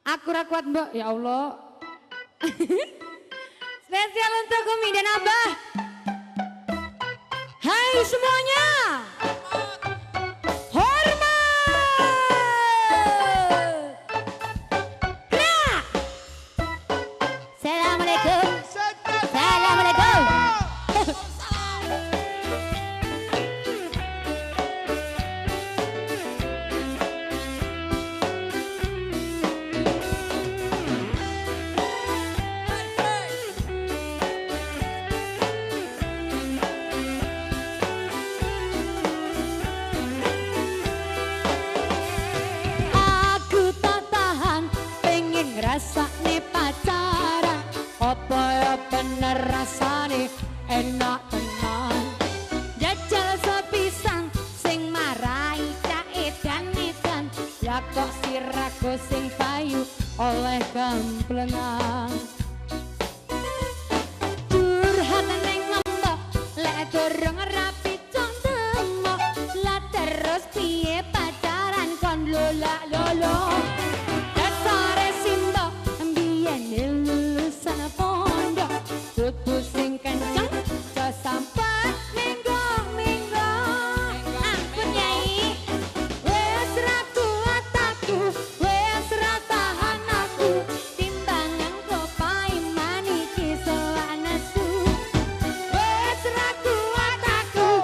Aku ra kuat mbok, ya Allah. Spesial untuk Umi dan Abah. Hai semuanya. Hormat. Gerak. Assalamualaikum. Assalamualaikum. Aku tak tahan pengen ngrasakne pacaran. Apa ya bener rasane enak tenan. Jajal sepisan sing marai cak edan-edan. Ya kok siraku sing payu oleh gamplengan. Curhat ning ngembok lek durung rapi contoh. Lah terus piye pacaran kon lolak lolo. Dasare simbok mbiyen lulusan pondok. Kudu sing kenceng aja sampai minggu-minggu. Ampun Nyai. Wes ra kuat aku, wes ra tahan aku. Timbangan kok paiman iki selak nesu. Wes ra kuat aku,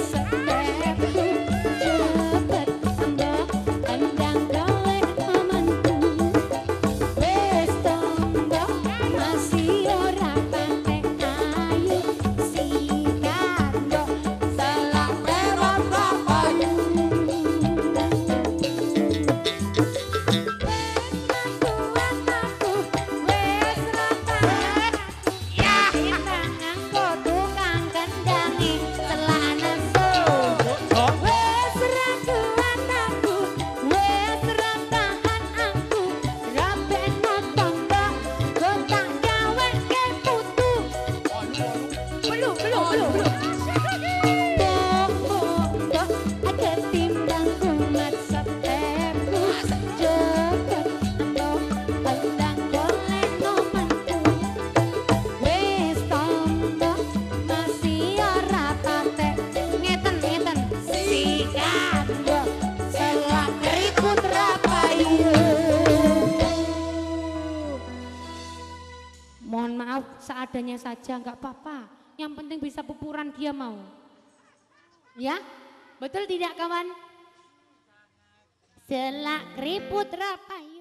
Setepku cepet mbok endang golek mantu. Wis tombo masih ora patek ayu sikat mbok selak Merot ra payu. Wes ra tahan ya nganggo tukang kendangi celana nesu. Wes ra kuat aku, wes ra tahan aku, rabekno tombo kok tak gaweke putu. Belum, belum, belum, belum. Mbok, mbok, ketimbang kumat setepku cepet mbok endang golekno mantu. Wis tombo masih ora patek ngeten ngeten sikat mbok selak Keriput ra payu. Mohon maaf seadanya saja nggak apa-apa. Yang penting bisa pupuran dia mau. Ya, betul tidak kawan? Selak keriput ra payu.